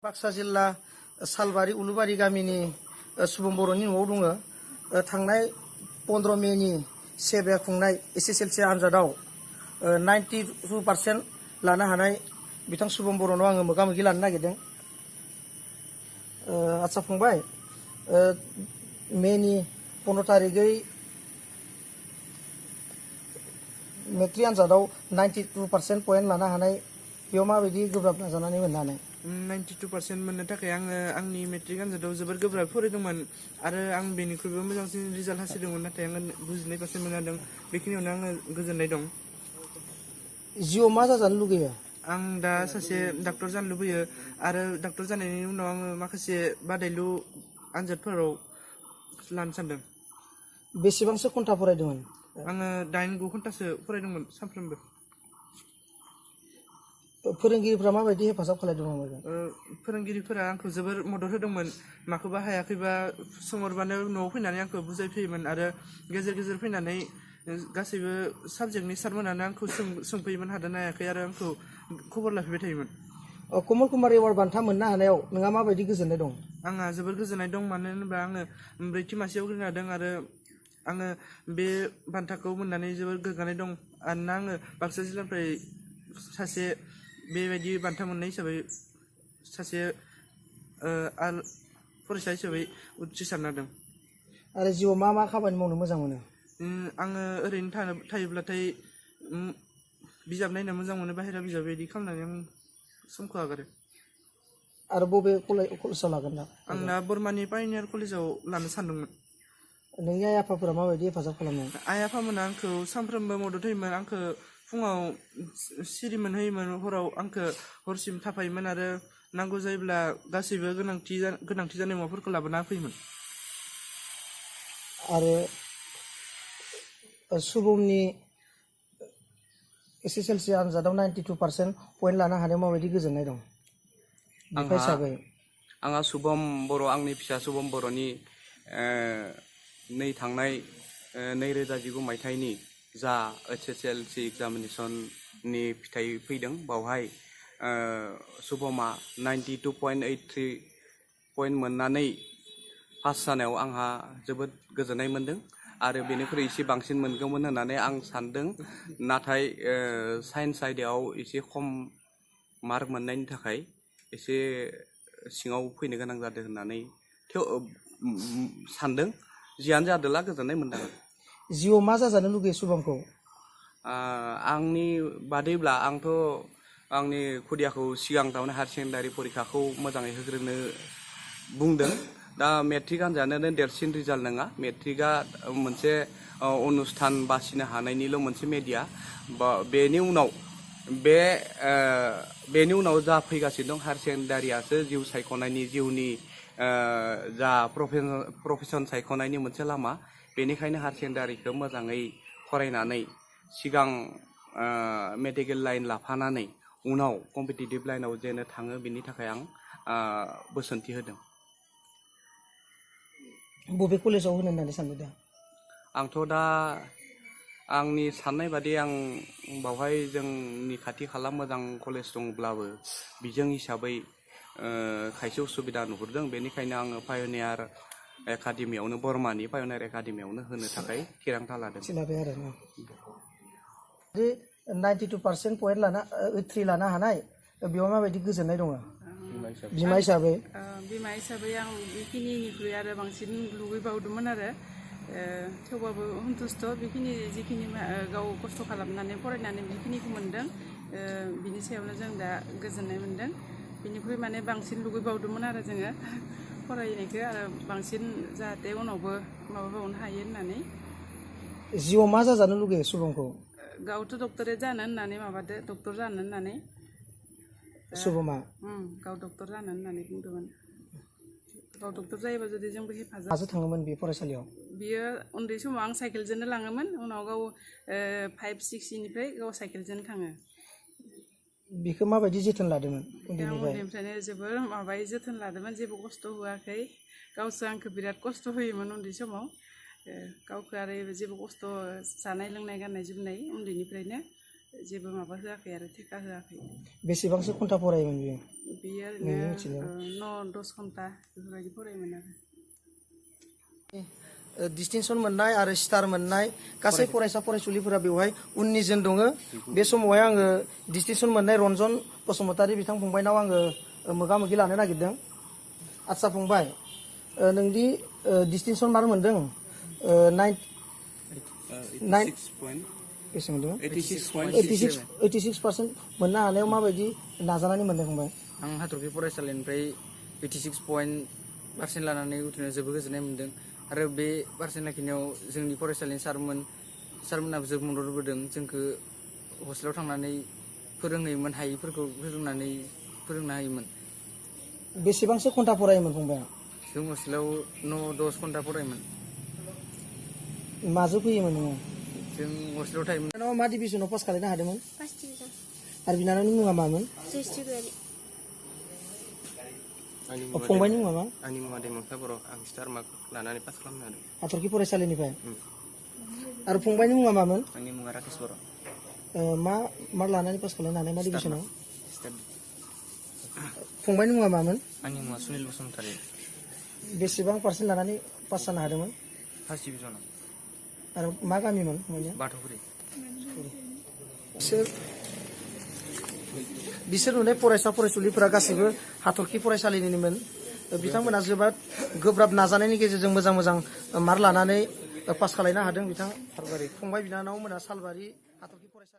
बाक्सा जिल्ला सालबारि उलुबारि गामिनि सुबुं बर'नि न'आव दङ। थांनाय 15 मेनि सेबे खुंनाय एसएसएलसि आनजादाव 92% लानो हानाय बिथां सुबुं बर'नाव आङो मोगा-मोगि लानो नागिरदों। आच्चा फंबाय, मेनि 15 तारिखै मेट्रिक आनजादाव 92% पइन्ट लानो हानाय, बेयाव माबायदि गोब्राब नाजानानै मोननो हानाय? 92% मोननो थाखाय आङो आंनि मेट्रिक आनजादाव जोबोर गोब्राब फरायदोंमोन आरो आं बेनिख्रुइबो मोजांसिन रिजाल्ट हासिलदोंमोन, नाथाय आङो 92% मोननो हादों। बेखिनियावनो आङो गोजोननाय दं। जिउआव मा जाजानो लुगैयो? आं दा सासे डाक्टर जानो लुबैयो आरो डाक्टर जानायनि उनाव आङो माखासे बादायलु आनजादफोराव लानो सानदों। बेसेबांसो घन्टा फरायदोंमोन? आङो 8-9 घन्टासो फरायदोंमोन सानफ्रोमबो। फोरोंगिरिफ्रा माबायदि हेफाजाब खालामदोंमोन? फोरोंगिरिफोरा आंखौ जोबोर मदद होदोंमोन। माखौबा हायाखैबा सोंहरबानो न'आव फैनानै आंखौ बुजायफैयोमोन आरो गेजेर गेजेर फैनानै गासैबो साबजेक्टनि सारमोनानो आंखौ सोंफैयोमोन, हादोंना हायाखै, आरो आंखौ खबर लाफैबाय थायोमोन। कमल कुमार एवार्ड बान्था मोननो हानायाव नोंहा माबायदि गोजोननाय दं? आंहा जोबोर गोजोननाय दं, मानो होनोबा आङो 4थि मासियाव उथ्रिनो हादों आरो आङो बे बान्थाखौ मोननानै जोबोर गोग्गानाय दं। मानोना आङो बाक्सा जिल्लानिफ्राय सासे बेबायदि बान्था मोननाय हिसाबै सासे फरायसा हिसाबै उथ्रिसारनो हादों। आरो जिउआव मा मा खामानि मावनो मोजां मोनो? आङो ओरैनो थायोब्लाथाय बिजाब नायनो मोजां मोनो, बाहेरा बिजाब बायदि खालामनानै आं समखौ आगारो। आरो बबे कलेजाव लागोन दा? आं दा बर्मानि पायनियार कलेजाव लानो सानदोंमोन। नोंनि आइ आफाफोरा माबायदि हेफाजाब खालामो? आइ आफामोना आंखौ सानफ्रोमबो मदद होयोमोन। आंखौ फुङाव सिरि मोनहोयोमोन, हराव आंखौ हरसिम थाफायोमोन आरो नांगौ जायोब्ला गासैबो गोनांथि जानाय मुवाफोरखौ लाबोना होफैयोमोन। आरो सुबुंनि एसएसएलसि आनजादाव 92% पइन्ट लानो हानायाव माबायदि गोजोननाय दं बिफा हिसाबै? आंहा शुभम बर', आंनि फिसा शुभम बर'नि थांनाय 2019 मायथाइनि जा एसएसएलसि एग्जामिनेसननि फिथाइ फैदों, बावहाय शुभमा 92.83 पइन्ट मोननानै पास जानायाव आंहा जोबोद गोजोननाय मोन्दों आरो बेनिख्रुइ एसे बांसिन मोनगौमोन होननानै आं सानदों। नाथाय साइन्स आयदायाव एसे खम मार्क मोननायनि थाखाय एसे सिङाव फैनो गोनां जादों होननानै सानदों। जियानो जादोला गोजोननाय मोनदों। जिउआव मा जाजानो लुगैयो शुभमखौ? आंनि बादैब्ला आंथ' आंनि खुदियाखौ सिगां थारमाने हायार सेकेन्डारि परिखाखौ मोजाङै होग्रोनो बुंदों। दा मेट्रिक आनजादानो देरसिन रिजाल्ट नङा। मेट्रिकआ मोनसे अनुस्थान बासिनो हानायनिल' मोनसे मेडिया। बेनि उनाव जा फैगासिनो दं हायार सेकेन्डारियासो जिउ सायख'नायनि, जिउनि जा प्रफेसन सायख'नायनि मोनसे लामा। बेनिखायनो हायार सेकेन्डारिखौ मोजाङै फरायनानै सिगां मेडिकेल लाइन लाफानानै उनाव कम्पिटिटिभ लाइनाव जेनो थाङो, बेनि थाखाय आं बोसोनथि होदों। बबे कलेजाव होनो होननानै सानदों दा? आंथ' दा आंनि साननाय बादि आं बावहाय जोंनि खाथि खाला मोजां कलेज दंब्लाबो बिजों हिसाबै खायसे उसुबिदा नुहुरदों। बेनिखायनो आङो पायनियार एकाडेमियावनो, बर्मानि पायनियार एकाडेमियावनो होनो थाखाय थिरांथा लादों। 92% पइन्ट लानो हानाय, बेयाव माबायदि गोजोननाय दङ बिमा हिसाबै? बिमा हिसाबै आं बेखिनिनिख्रुइ आरो बांसिन लुगैबावदोंमोन आरो थेवबाबो सन्तुष्ट। बेखिनि जिखिनि गाव खस्थ' खालामनानै फरायनानै बेखिनिखौ मोनदों, बिनि सायावनो जों दा गोजोननाय मोनदों। बिनिख्रुइ माने बांसिन लुगैबावदोंमोन आरो जोङो फरायनायखौ, आरो बांसिन जाहाथे उनावबो माबाबावनो हायो होननानै। जिउआव मा जाजानो लुगैयो शुभमखौ? गावथ' डक्टरेट जानो होननानै माबादो, डक्टर जानो होननानै। शुभमा गाव डक्टर जानो होननानै बुंदोंमोन। गाव डक्टर जायोबा जुदि जोंबो हेफाजाब। माजों थाङोमोन बे फरायसालियाव? बियो उन्दै समाव आं साइकेलजोंनो लाङोमोन, उनाव गाव 5-6निफ्राय गाव साइकेलजोंनो थाङो। बेखौ माबायदि जोथोन लादोंमोन आं उन्दैनिफ्राय? उन्दैनिफ्रायनो जोबोर जोथोन लादोंमोन, जेबो खस्थ' होआखै। गावसो आंखौ बिराद खस्थ' होयोमोन उन्दै समाव। गावखौ आरो जेबो खस्थ', जानाय लोंनाय गाननाय जोमनाय उन्दैनिफ्रायनो जेबो माबा होआखै आरो टेका होआखै बेसेबांसो घन्टा फरायोमोन बियो बेयो नोंनि ओरैनो मिथिनायाव? 9-10 घन्टा बेफोरबायदि फरायोमोन आरो डिस्टिंसन मोननाय आरो स्टार मोननाय गासै फरायसा फरायसुलिफोरा बेवहाय उननिजोन दङ बे समावहाय आङो डिस्टिंसन मोननाय रन्जन बसुमतारी बिथां फंबायनाव आङो मोगा मोगि लानो नागिरदों आदसा फंबाय नोंदि डिस्टिंसन मार मोनदों 86% मोननो हानायाव माबायदि नाजानानै मोनदों फंबाय आं हाथरखि फरायसालिनिफ्राय 86% लानानै उथ्रिनायाव जोबोद गोजोननाय मोन्दों आरो बे पार्सेन्ट लाखिनायाव जोंनि फरायसालिनि सारमोनाबो जोबोद मदद होबोदों जोंखौ हस्टेलाव थांनानै फोरोंहैयोमोन हायिफोरखौ फोरोंनो हायोमोन बेसेबांसो घन्टा फरायोमोन फंबाया जों हस्टेलाव 9-10 घन्टा फरायोमोन माजों फैयोमोन नोङो जों हस्टेलाव थायोमोन बिनानावा मा डिभिजनाव पास खालामनो हादोंमोन फार्स्ट डिभिजन आरो बिनानावनि मुङा मामोन जयश्री गयारि फंबायनि मुङा मा आंनि मुङा दैमुखा बर' आं स्टार मार्क लानानै पास खालामनो हादों हाथरखि फरायसालिनिफ्राय आरो फंबायनि मुङा मामोन आंनि मुङा राकेश बर' मा मार्क लानानै पास खालामनो हानाय मा डिभिजनाव फंबायनि मुङा मामोन आंनि मुङा सुनिल बसुमतारी बेसेबां पार्सेन्ट लानानै पास जानो हादोंमोन फार्स्ट डिभिजनाव आरो मा गामिमोन फंबायनिया बाथौफुरि बिसोर नुनाय फरायसा फरायसुलिफोरा गासैबो हाथरखि फरायसालिनिमोन बिथांमोना जोबोद गोब्राब नाजानायनि गेजेरजों मोजां मार्क लानानै पास खालामनो हादों बिथां फंबाय बिनानाव मोना सालबारि हाथरखि फरायसालि